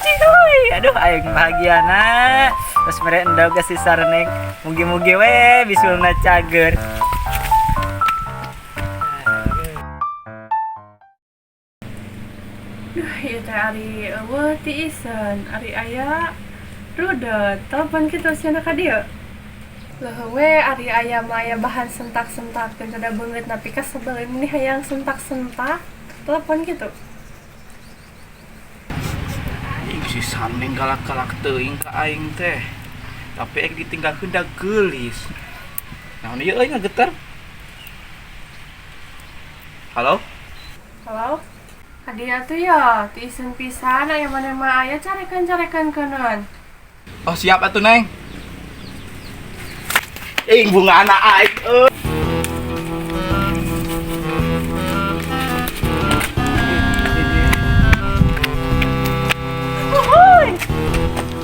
Cihuy, aduh aing bahagiana. Terus mere endog ke si Sarneng. Mugi-mugi we bisulna cager. Duh, ieu teh ari eueuh tiiseun, ari aya rudet. Telepon kitu cenah ka dieu. Leuheung we ari aya mah aya bahan sentak-sentak teh kada beungeut nepi ka sebel ini hayang sentak-sentak. Telepon kitu. Ih, si Saneng galak-galak teuing ka aing teh. Tapi ek ditinggalkeun da geulis. Naon ieu euy ngageter? Halo? Halo? Hadiah tuh ya, tiiseun pisan aya maneh mah aya carekan-carekan keuneun. Oh siap atuh Neng. Ing bunga anak aing euy.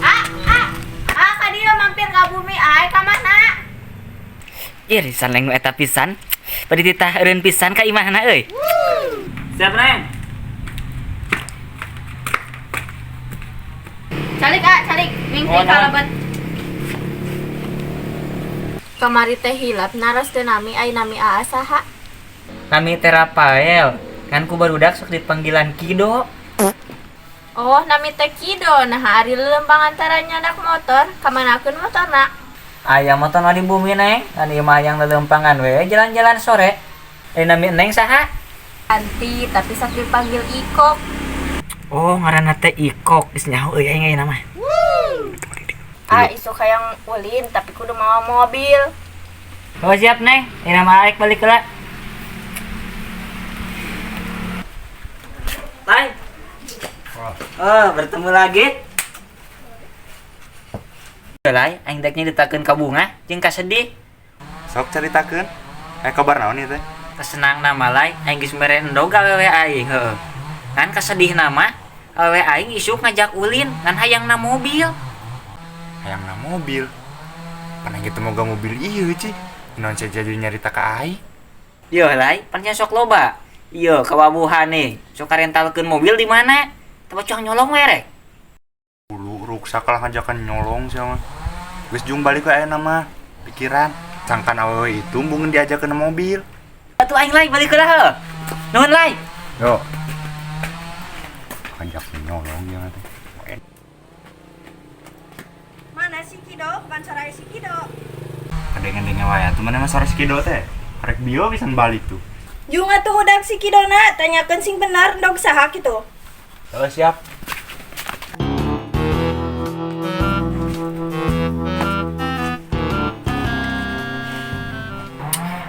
Ah, ah, ah, ka dieu mampir ka bumi ai ka mana? Ih, Sarneng nu eta pisan. Bade titah eureun pisan ka imahna euy. Siap, Neng. Calik ah, calik. Mingpi Oh, ka lebet. Kamari teh hilap naros teu nami ai nami aa saha? Nami teh Rafael. Kan ku barudak sok dipanggilan Kido. Oh, nami teh Kido. Nah, ari lelempang antara nyandak motor, kamanakeun motorna? Aya motor di bumi, Neng. Kan ieu mah hayang lelempangan we jalan-jalan sore. Ari nami Neng saha? Anti, tapi sok dipanggil Ikok. Oh, ngaranna teh Ikok. Geus nyaho euy aing ayeuna mah. Ah, isuk hayang ulin tapi kudu mawa mobil. Oh, siap, Neng. Ayeuna mah arek balik heula. Bye. Oh, bertemu lagi. Lai, aing dek nyeritakeun ka bunga jeung ka sedih. Sok caritakeun. Eh kabar naon ieu teh? Kesenang nama lai, aing geus mere endog awewe aing heueuh. Ngan kasedih nama, awewe aing isuk ngajak ulin ngan hayangna mobil. Hayangna mobil. Pan aing teu moga mobil ieu cih. Naon sia jadi nyarita ka aing? Yo lai, pan sia sok loba. Ieu kawabuhan nih, sok karentalkeun mobil di mana? Teu bocah nyolong we rek. Ulu ruksak lah ngajakan nyolong sia mah. Geus jung balik we ayeuna mah. Pikiran sangkan awewe itu embungeun diajakeun mobil. Atuh aing lai balik heula heuh. Nuhun lai. Yo. Ngajak nyolong ya teh. Mana si Kido? Bukan sore si Kido. Kadengen-dengen wae atuh mana mah sore si Kido teh. Karek bio pisan balik tuh. Jung atuh udah si Kido na, tanyakeun sing benar ndog saha kitu. Oh, siap.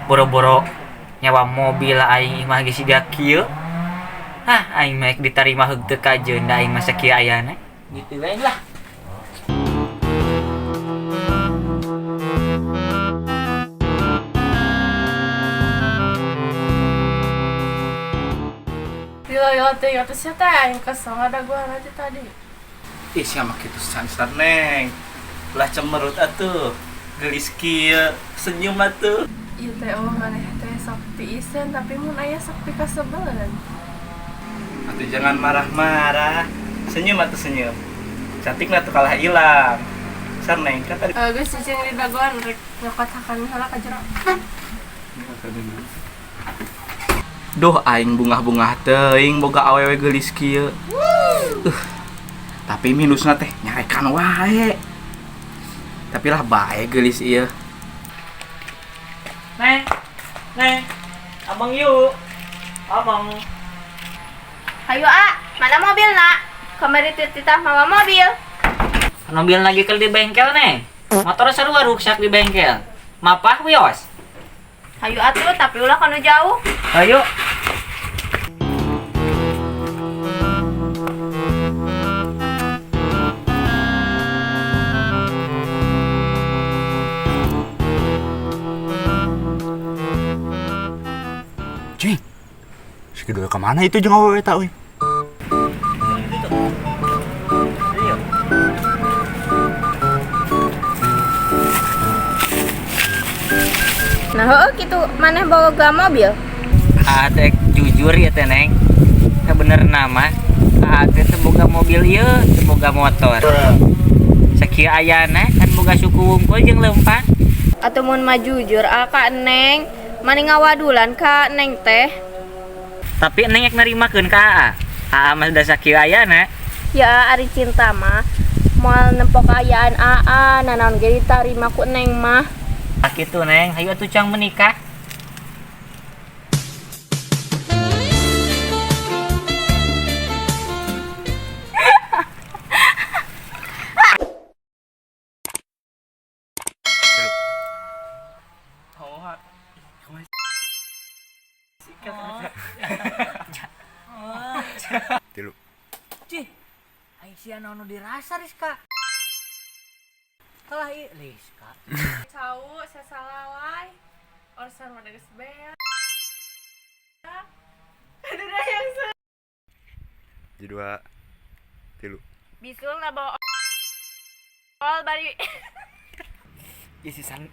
Boro-boro nyewa mobil aing mah geus siga kieu. Hah, aing mah diterima heug teu kajeun da aing mah sakieu ayana. Gitu we lah. Lila-lila teh atuh sia teh aing kesel ngadaguan aja tadi. Ih, sia mah kitu sansan Neng. Ulah cemerut atuh. Geulis kieu, senyum atuh. Ieu teh eueuh maneh teh sok tiiseun tapi mun aya sok pikasebeleun. Atuh jangan marah-marah. Senyum atuh senyum. Cantik na tuh kalah hilang. Sarneng kan tadi. Geus cicing di dagoan rek nyokot hakan heula ka jero. Duh aing bungah-bungah teuing boga awewe geulis kieu. Tapi minusna teh nyarekan wae. Tapi lah bae geulis ieu. Neng, Neng, abang yuk, abang. Hayu ah, mana mobil nak? Kamari titah mawa mobil. Mobil lagi ke di bengkel Neng. Motor sarua ruksak di bengkel. Mapah wios. Hayu atuh, tapi ulah kanu jauh. Hayu. Cing. Si Kido ka mana itu jeung awewe eta euy? Nah, heueuh kitu maneh boga mobil. Aa teh jujur ya teh Neng. Sebenerna mah Aa teh teu boga mobil ieu, teu boga motor. Sakieu ayana kan boga suku wungkul jeung leumpang. Atuh mun mah jujur ah ka Neng, mani ngawadulan ka Neng teh. Tapi Neng ek narimakeun ka Aa. Aa mah da sakieu ayana. Ya ari cinta mah moal nempo kaayaan Aa, nanaon ge ditarima ku Neng mah. Ah kitu Neng, hayu atuh cang menikah. Tilu. Cih, aing sia naon nu dirasa Rizka. Kalah ieu Rizka. Cau sasalalai. Orsan mah geus beak. Aduh dah yang Hiji dua tilu. Bisul na bawa ol bari Ih si San.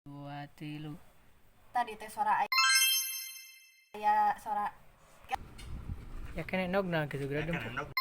Dua tilu. Tadi teh sora aya sora Ya kene nogna gitu geura. Endog.